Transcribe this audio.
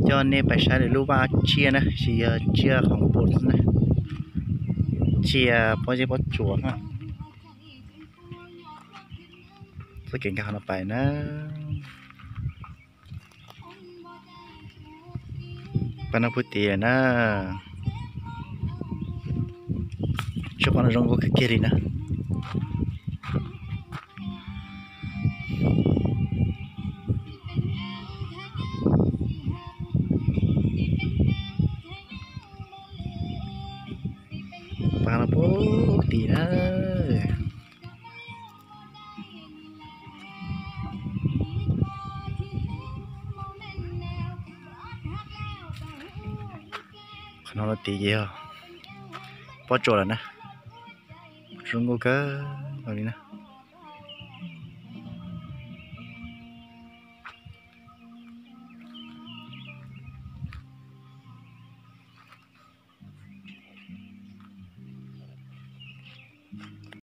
Coj nej pais saib lawv lub vaj tsiaj na, tsis yog tsiaj khoom pus na, tsiaj pob zeb pob tsuas na. Txoj kev nkag qhov no pais na. Pab no puag tim na. Tsob qhov no zoo nkauj kawg kiag li na. Pab no puag tim na. Qhov no los tim ces yog pob tsuas lawm na. Zoo nkauj kawg li na.